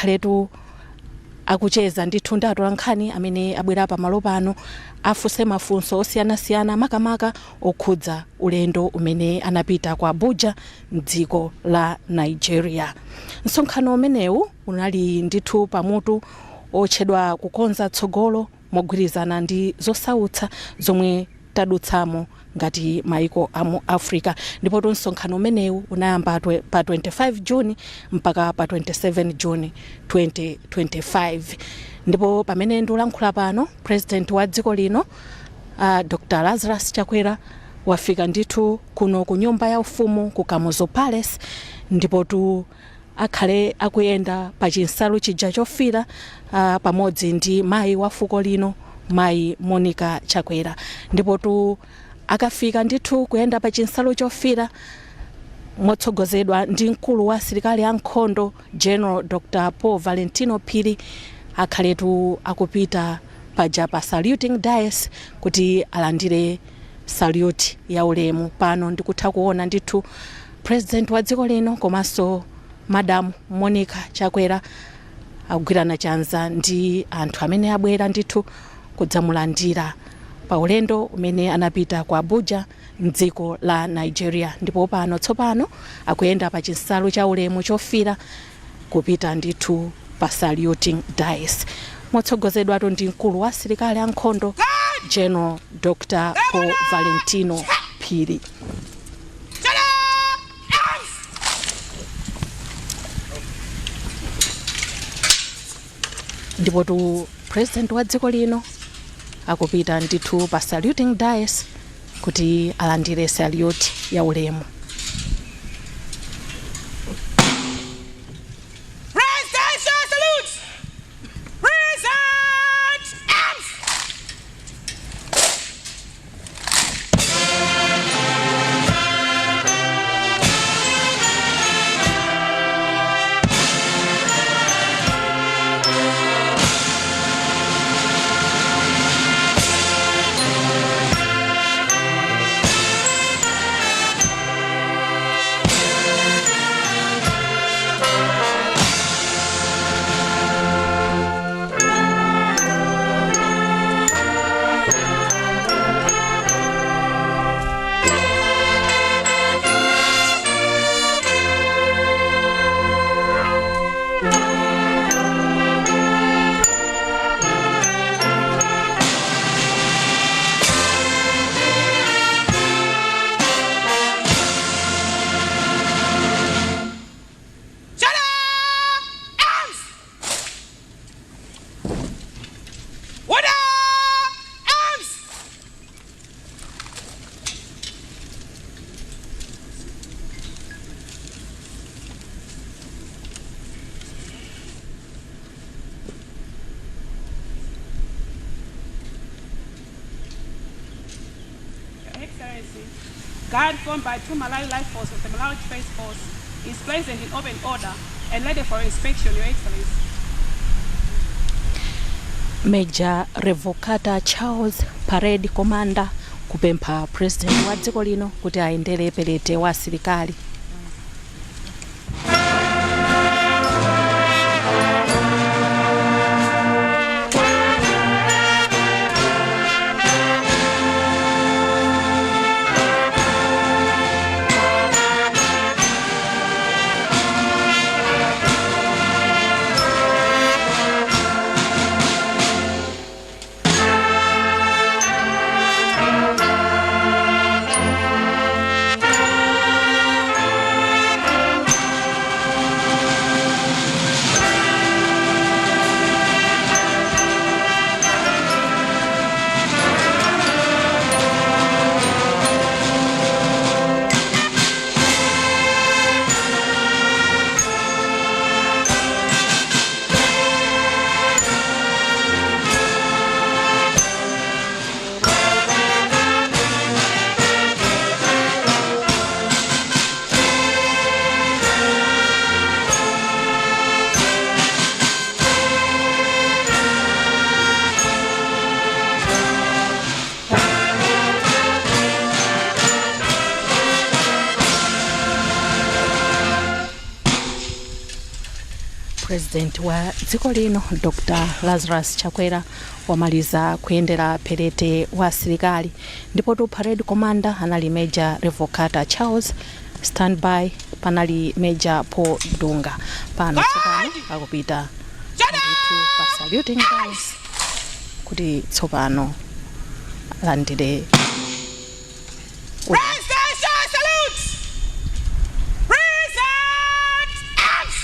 Akhaletu akucheza ndithu ndi atolankhani amene abwera pamalo pano, afunse mafunso osiyanasiyana, makamaka okhudza ulendo umene anapita ku Abuja mdziko la Nigeria. Msonkhano umenewu unali ndithu pamutu otchedwa "Kukonza Tsogolo Mogwirizana ndi Zosautsa Zomwe Tadutsamo Ngati Maiko amu Africa. Ndipotu msonkhano umenewu unayamba pa 25 Juni mpaka pa 27 Juni 2025. Ndipo pamene ndikulankhula pano, President wa dziko lino, Dr Lazarus Chakwera, wafika ndithu kuno ku Nyumba ya Ufumu ku Kamuzu Palace. Ndipotu akhale akuyenda pa chinsalu chija chofira pamodzi ndi mayi wa fuko lino, Mayi Monica Chakwera. Ndipotu akafika ndithu kuyenda pa chinsalu chofira motsogozedwa ndi mkulu wa asilikali ankhondo, General Dr Paul Valentino Phiri, akhaletu akupita paja pa saluting dais kuti alandire salute ya ulemu. Pano ndikutha kuona ndithu President wa dziko lino komanso Madam Monica Chakwera akugwirana chanza ndi anthu amene abwera ndithu kudzamulandira pa ulendo umene anapita ku Abuja mdziko la Nigeria. Ndipo pano tsopano akuyenda pa chinsalu cha ulemu chofira kupita ndithu pa saluting dais motsogozedwatu ndi mkulu wa asilikali ankhondo, General Dr Paul Valentino Phiri. Ndipotu President wa dziko lino akupita ndithu pa saluting dais kuti alandire salute ya ulemu. Presidential salute! Present arms! Shut up! Arms! Order! Arms! Your Excellency, guard formed by two Malawi Life Force of the Malawi Defense Force is present in open order and ready for inspection, Your Excellency. Major Revocata Charles, parade commander, kupempha President wa dziko lino kuti ayendere perete wa asilikali. President wa dziko lino Dr Lazarus Chakwera wamaliza kuyendera perete wa asilikali, ndipo tu parade commander anali Major Revocata Charles, standby panali Major Paul Dunga. Pano tsopano akupita ndithu pa saluting guys kuti tsopano alandire. Presidential salute! Present arms!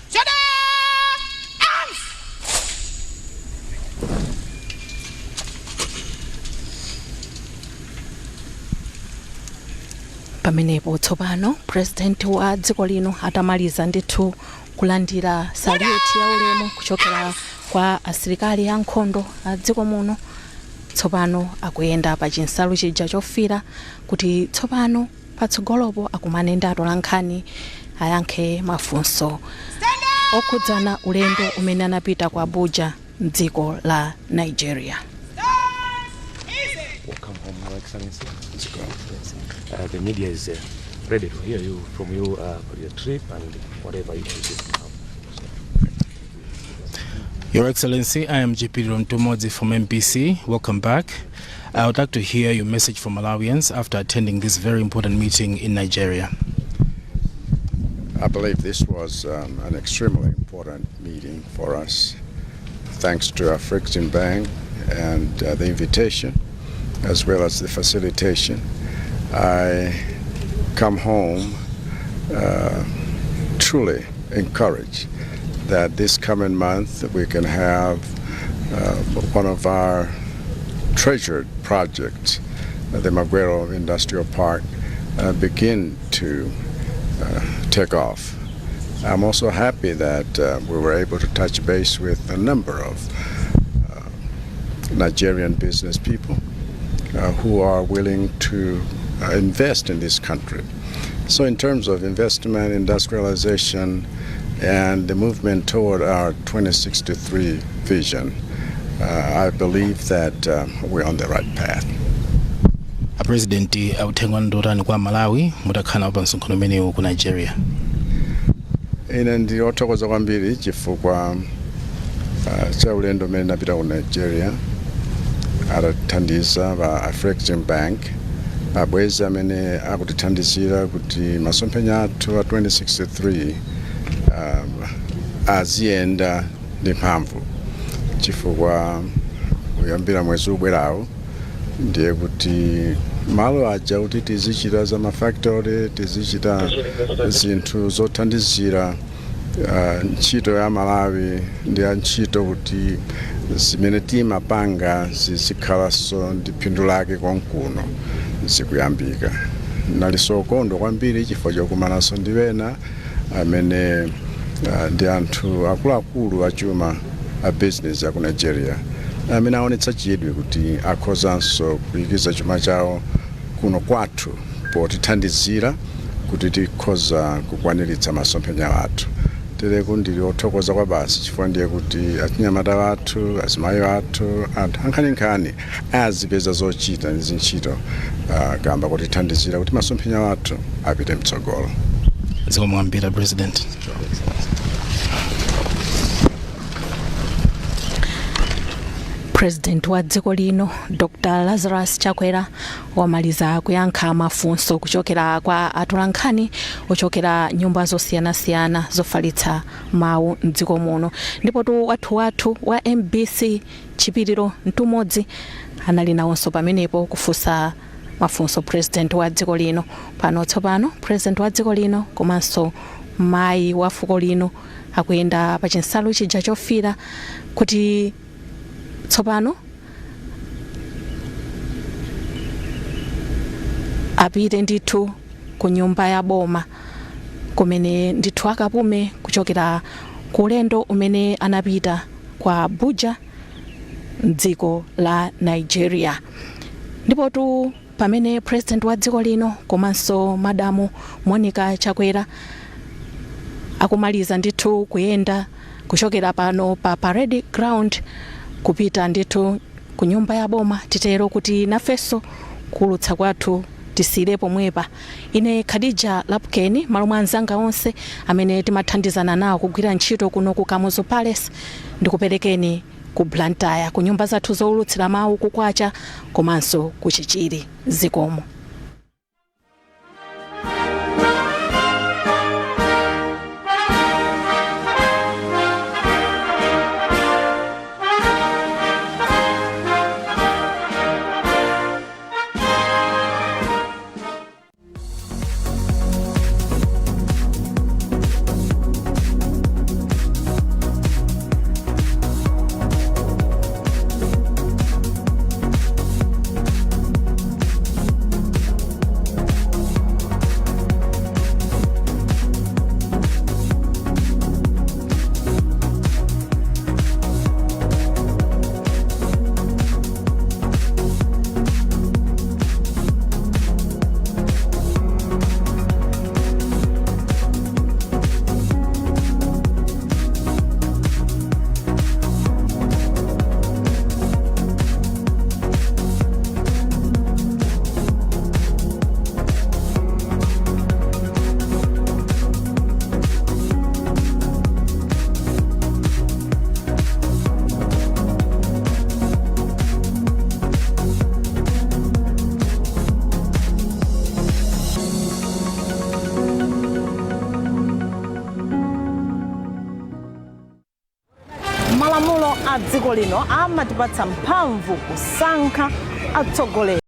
Shoulder arms! Pamenepo tsopano president wa dziko lino atamaliza ndithu kulandira salute ya ulemu kuchokera kwa asilikali ankhondo a dziko muno, tsopano akuyenda pa chinsalu chija chofira kuti tsopano patsogolopo akumane ndi atolankhani, ayankhe mafunso okhudzana ulendo umene anapita ku Abuja mdziko la Nigeria. Stand easy! Welcome home, Your Excellency. The media is ready to hear you from you for your trip and whatever issues you have. Your Excellency, I am JP Romtomodzi from MBC. Welcome back. I would like to hear your message for Malawians after attending this very important meeting in Nigeria. I believe this was an extremely important meeting for us. Thanks to Afreximbank and the invitation, as well as the facilitation. I come home truly encouraged that this coming month we can have one of our treasured projects, the Magwero Industrial Park, begin to take off. I'm also happy that we were able to touch base with a number of Nigerian business people who are willing to invest in this country. So, in terms of investment, industrialization, and the movement toward our 2063 vision, I believe that we're on the right path. A President, uthenga ndi otani kwa Malawi mutakhala pa msonkhano umenewu ku Nigeria? Ine ndi othokoza kwambiri chifukwa cha ulendo umene napita ku Nigeria, atathandiza pa Afrexim Bank, abwezi amene akutithandizira kuti masomphenya athu a 2063 aziyenda ndi mphamvu, chifukwa kuyambira mwezi ubwerawo ndiye kuti malo aja kuti tizichita za mafactory, tizichita zinthu zothandizira ntchito ya Malawi ndi ya ntchito, kuti zimene timapanga zizikhalanso ndi phindu lake konkuno, zikuyambika. Nalinso okondwa kwambiri chifukwa chokumananso ndi ena amene ndi anthu akuluakulu achuma a business ya ku Nigeria amene aonetsa chidwi kuti akhozanso kuyikiza chuma chawo kuno kwathu potithandizira kuti tikhoza kukwaniritsa masomphenya athu. Tereku ndili othokoza kwa basi chifukwa ndiye kuti achinyamata athu, azimayi athu, anthu ankhaninkhani azipeza zochita ndi zintchito kamba kutithandizira kuti masomphenya athu apite mtsogolo. Zikomo kwambiri, President. President wa dziko lino Dr Lazarus Chakwera wamaliza kuyankha mafunso kuchokera kwa atolankhani ochokera nyumba zosiyanasiyana zofalitsa mawu mdziko muno, ndipo tu wathu wa MBC Chipiriro Mtumodzi Anali nawonso pamenepo kufunsa mafunso president wa dziko lino. Pano tsopano president wa dziko lino komanso mayi wa fuko lino akuyenda pa chinsalu chija chofira kuti tsopano apite ndithu ku nyumba ya boma kumene ndithu akapume kuchokera ku ulendo umene anapita kwa Abuja mdziko la Nigeria. Ndipotu pamene president wa dziko lino komanso madamu Monica Chakwera akumaliza ndithu kuyenda kuchokera pano pa parade ground kupita ndithu ku nyumba ya boma, titero kuti nafenso kuulutsa kwathu tisiyire pomwepa. Ine Khadija Lapukeni, malo mwa anzanga onse amene timathandizana nawo kugwira ntchito kuno ku Kamuzu Palace, ndikuperekeni ku Blantyre, ku nyumba zathu zowulutsira mawu ku Kwacha komanso ku Chichiri. Zikomo. Malamulo a dziko lino amatipatsa mphamvu kusankha atsogoleri.